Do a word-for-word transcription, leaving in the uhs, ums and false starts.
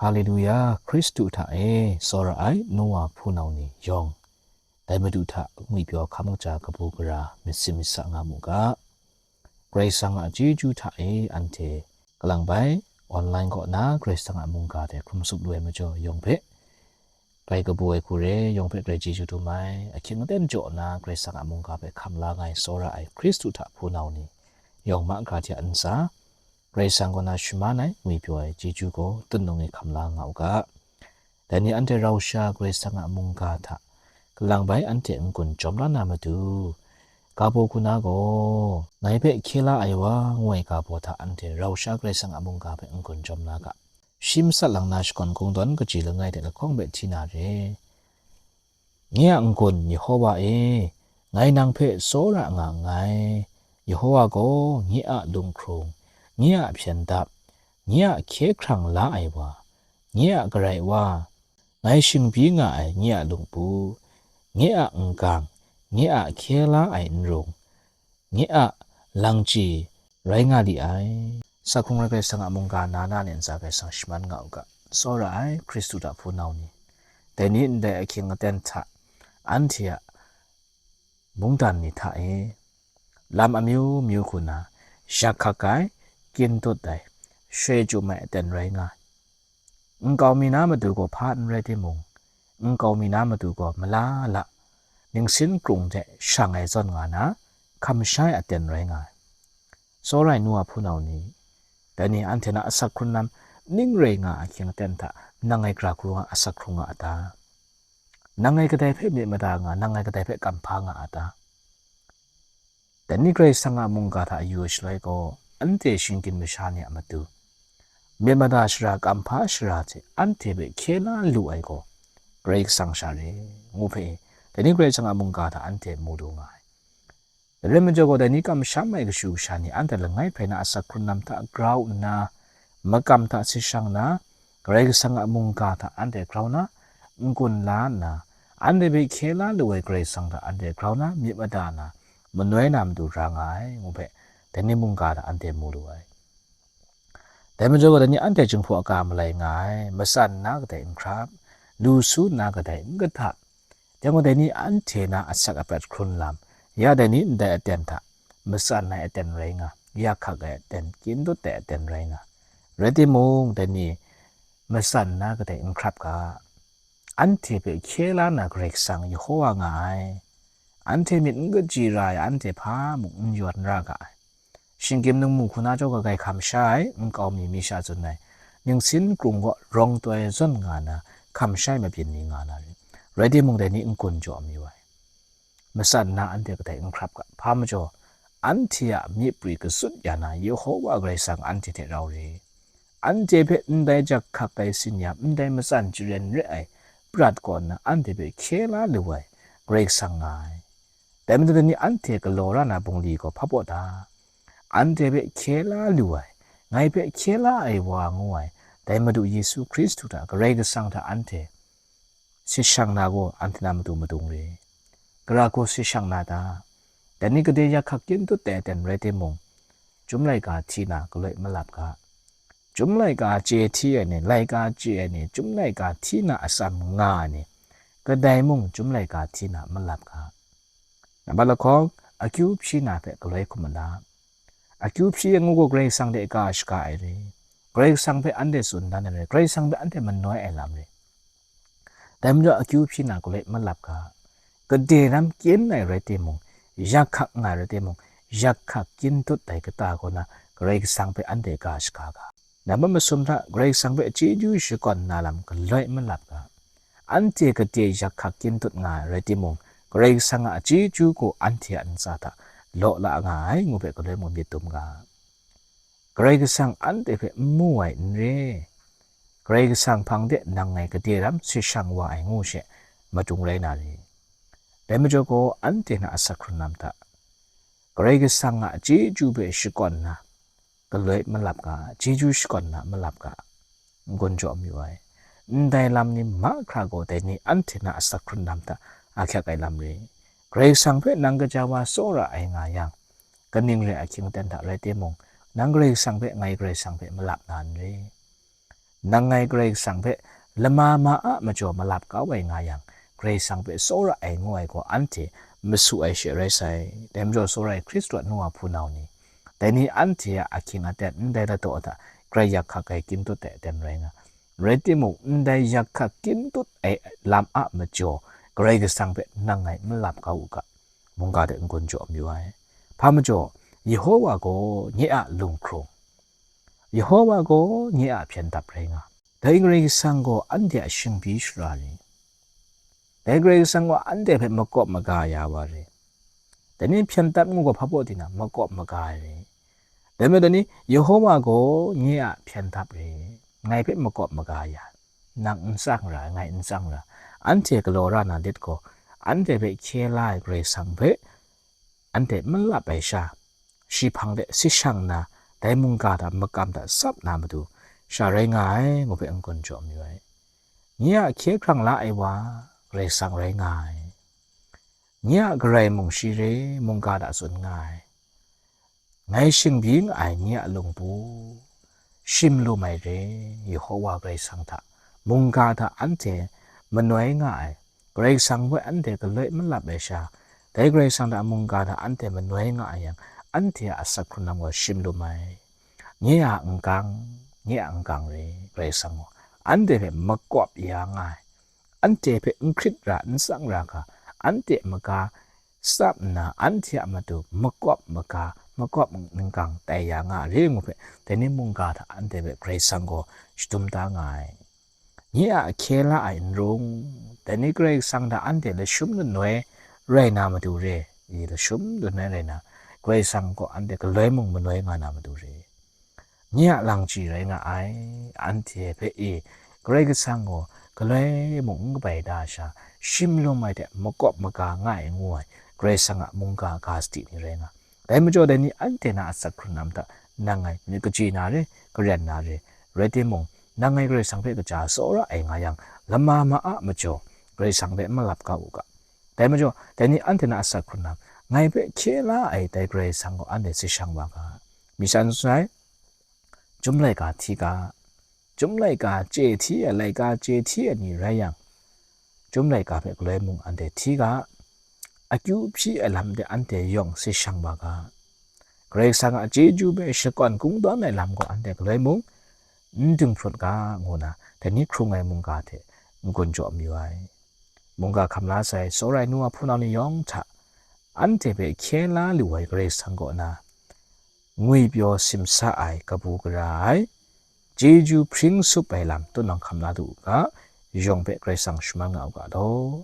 Haleluya, Hkristu hta e tsawra ai nu wa hpunau ni yawng, dai Madu hta ngwipyaw hkam kaja kabu gara myit sin myit sa nga mu ga. Karai Kasang a chyeju hta e anhte kalang bai online kaw na Karai Kasang a mungga hte hkrum tsup lu ai majaw yawng hpe, grai kabu ai hku re, yawng hpe grai chyeju dum ai, ahkying aten jaw na Karai Kasang a mungga hpe hkam la nga ai tsawra ai Hkristu hta hpunau ni yawng mahkra hte a ntsa, Karai Kasang kaw na shaman ai ngwipyaw ai chyeju gaw tunung e hkam la nga u ga. Dai ni anhte rau sha Karai Kasang a mungga hta kalang bai anhte n-gun jawm la na matu, ga baw hku na gaw, ngai hpe hkye la ai wa, ngu ai ga baw hta anhte rau sha Karai Kasang a mungga hpe n-gun jawm la ga. Shi matsat lang na shakawn kungdawn kaji langai hte lahkawng hpe hti na re. Nye a n-gun, Yehowa e, ngai nang hpe tsawra nga nngai. Yehowa gaw nye a lunghkrung, nye a hpyen dap, nye a hkye hkrang la ai wa, nye a Karai wa, ngai shingbyi nga ai nye a lungpu, nye a n-gang, nye a hkye la ai n-rung, nye a langchyi rai nga li ai. Sa hkrung rai Karai Kasang a mungga na na ntsa Karai Kasang shaman nga u ga. Tsawra ai Hkristu hta hpunau ni, dai ni ndai ahkying aten hta anhte a mungdan ni hta e, lam amyu myu hku na, yak hkak ai, kyin dut ai, shoi chyum ai aten rai nga ai. Nkau mi na matu gaw hpa n rai timung, nkau mi na matu gaw mala la, ningsin krung hte shang ai zawn nga na, hkam sha ai aten rai nga ai. Tsawra ai nu wa hpunau ni, dai ni anhte na asak hkrun lam ning rai nga ai ahkying aten hta, nang ngai gara hkru nga asak hkrung nga a ta? Nang ngai kadai hpe myit mada nga, nang ngai kadai hpe kamhpa nga a ta? Dai ni Karai Kasang a mungga hta yu ai shaloi gaw, anhte shinggyim masha ni a matu, myit mada shara, kamhpa shara hte anhte hpe hkye la lu ai gaw, Karai Kasang sha re, ngu hpe, dai ni Karai Kasang a mungga hta anhte mu lu nga ai. Dai rai majaw gaw, dai ni kamsham ai kashu kasha ni anhte langai hpe na asak hkrun lam hta grau nna, makam hta si shang na, Karai Kasang a mungga hta anhte grau na, n-gun la nna, anhte hpe hkye la lu ai Karai Kasang hta anhte grau na, myit mada na, manoi na matu ra nga ai, ngu hpe, dai ni mungga hta anhte mu lu ai. Dai majaw gaw, dai ni anhte jinghpaw aga malai nga ai, matsan nna kadai n hkrap, lu su nna kadai n kahtap, Dai gaw, dai ni anhte na asak aprat hkrun lam, ya dai ni ndai aten hta, matsan ai aten rai nga, yak hkak ai aten, kyin dut ai aten rai nga. Rai timung, dai ni matsan na kadai n hkrap ga. Anhte hpe hkye la na Karai Kasang Yehowa nga ai. Anhte myit n kaji ra ai, anhte hpa mung n yawn ra ga ai. Shinggyim ningmu hku na jaw kagai hkam sha ai, nkau mi mi sha tsun ai, ningsin krung gaw rawng toi zawn nga na, hkam sha ai mabyin ni nga na ri. Rai timung, dai ni n-gun jaw amyu ai. Matsan na anhte kadai n hkrap ga, hpa majaw, anhte a myit pri katsut ya na, Yehowa Karai Kasang anhte hte rau re. Anhte hpe ndai jak hkak ai tsin-yam, ndai matsan jaren re ai prat kaw nna anhte hpe hkye la lu ai Karai Kasang nga ai. Dai majaw, dai ni anhte galaw ra na bungli gaw hpa baw ta? Anhte hpe hkye la lu ai, ngai hpe hkye la ai wa ngu ai, dai Madu Yesu Hkristu hta, Karai Kasang hta anhte si shang na gaw, anhte na matu madung re. Gara gaw si shang na ta? Dai ni gade yak hkak kyin dut ai aten rai timung, Chyum laika hti na galoi malap ga. Chyum laika chye hti ai ni, laika chye ai ni, chyum laika hti na atsam nga ai ni, kadai mung chyum laika hti na malap ga. Nambat lahkawng, akyu hpyi na hpe galoi hkum malap. Akyu hpyi ai ngu gaw Karai Kasang hte ga shaga ai re. Karai Kasang hpe anhte tsun dan ai re. Karai Kasang hpe anhte manoi ai lam re. Dai majaw, akyu hpyi na galoi malap ga. Gade lam kyin ai rai timung, yak hkak nga ai rai timung, yak hkak kyin dut ai kata kaw na, Karai Kasang hpe anhte ga shaga ga. Nambat masum hta Karai Kasang hpe chyeju shakawn na lam galoi malap ga. Anhte gade yak hkak kyin dut nga ai rai timung, Karai Kasang a chyeju gaw anhte a ntsa hta law la nga ai ngu hpe galoi mung myit dum ga. Karai Kasang anhte hpe n mu ai n re. Karai Kasang hpang de nang ngai gade lam si shang wa ai ngu she madung rai na re. Dai majaw gaw, anhte na asak hkrun lam hta, Karai Kasang a chyeju hpe shakawn na, galoi malap ga, chyeju shakawn na malap ga, n-gun jaw mayu ai. Ndai lam ni mahkra gaw, dai ni anhte na asak hkrun lam hta ahkyak ai lam re. Karai Kasang hpe nang gaja wa tsawra ai nga yang, kaning re ai ahkying aten hta rai timung, nang Karai Kasang hpe, ngai Karai Kasang hpe malap na n re. Nang ngai Karai Kasang hpe lama ma a majaw malap kau ai nga yang, Karai Kasang hpe tsawra ai ngu ai gaw anhte masu ai she rai sai. Dai majaw tsawra ai Hkristu a nu a hpunau ni, dai ni anhte a ahkying aten ndai ladaw hta grai yak hkak ai kyin tut ai aten rai nga. Rai timung, ndai yak hkak kyin tut ai lam a majaw Karai Kasang hpe nang ngai malap kau u ga, mungga hte n-gun jaw mayu ai. Hpa majaw, Yehowa gaw nye a lunghkrung, Yehowa gaw nye a hpyen dap rai nga. Dai Karai Kasang gaw anhte a shingbyi shara re. Dai Karai Kasang gaw anhte hpe makawp maga ya wa re. Dai ni hpyen dap ngu gaw hpa baw tina makawp maga ai re. Dai majaw dai ni, Yehowa gaw nye a hpyen dap re, ngai hpe makawp maga ya, nang n tsang ra, ngai n tsang ra, anhte galaw ra na lit gaw, anhte hpe hkye la ai Karai Kasang hpe anhte malap ai sha, shi hpang de si shang nna, dai mungga hta makam hta tsap na matu, sha rai nga ai ngu hpe n-gun jaw mayu ai. Nye a hkye hkrang la ai wa, Karai Kasang rai nga ai. Nye a garai mung shi re, mungga hta tsun nga ai. Ngai shingbyi nga ai nye a lungpu, shim lum ai re, Yehowa Karai Kasang hta, mungga hta anhte manoi nga ai, Karai Kasang hpe anhte galoi malap ai sha, dai Karai Kasang hta mungga hta anhte manoi nga ai yang, anhte a asak hkrun lam gaw shim lum ai. Nye a n-gang, nye a n-gang re, Karai Kasang gaw anhte hpe makawp ya nga ai. Anhte hpe n hkrit ra, n tsang ra ga, anhte a maga tsap nna, anhte a matu makawp maga, makawp n-gang tai ya nga re ngu hpe, dai ni mungga hta anhte hpe Karai Kasang gaw shadum da nga ai. Nye a hkye la ai n rung, dai ni Karai Kasang hta anhte lashum lanoi rai na matu re, i lashum lanoi rai na, Karai Kasang gaw anhte galoi mung manoi nga na matu re. Nye a langchyi rai nga ai, anhte hpe e, Karai Kasang gaw galoi mung n kabai da sha, shim lum ai hte makawp maga nga ai ngu ai, Karai Kasang a mungga ga sadi ni rai nga. Dai majaw dai ni anhte na asak hkrun lam hta, nang ngai myit kaji na re, karen na re, rai timung, nang ngai Karai Kasang hpe kaja tsawra ai nga yang, lama ma a majaw, Karai Kasang hpe malap kau u ga. Dai majaw, dai ni anhte na asak hkrun lam, ngai hpe hkye la ai dai Karai Kasang gaw anhte si shang wa ga. Myi sha n tsun ai, Chyum laika hti ga, chyum laika chye hti ai, laika chye hti ai ni rai yang, chyum laika hpe galoi mung anhte hti ga, akyu hpyi ai lam de anhte yawng si shang wa ga. Karai Kasang a chyeju hpe shakawn kungdawn ai lam gaw anhte galoi mung n dinghprut ga, ngu na, dai ni hkrung ai mungga hte n-gun jaw mayu ai. Mungga hkam la sai tsawra ai nu a hpunau ni yawng hta, anhte hpe hkye la lu ai Karai Kasang kaw na, ngwipyaw simsa ai kabu gara ai, chyeju hpring sup ai lam tunang hkam la du u ga, yawng hpe Karai Kasang shaman nga u ga law.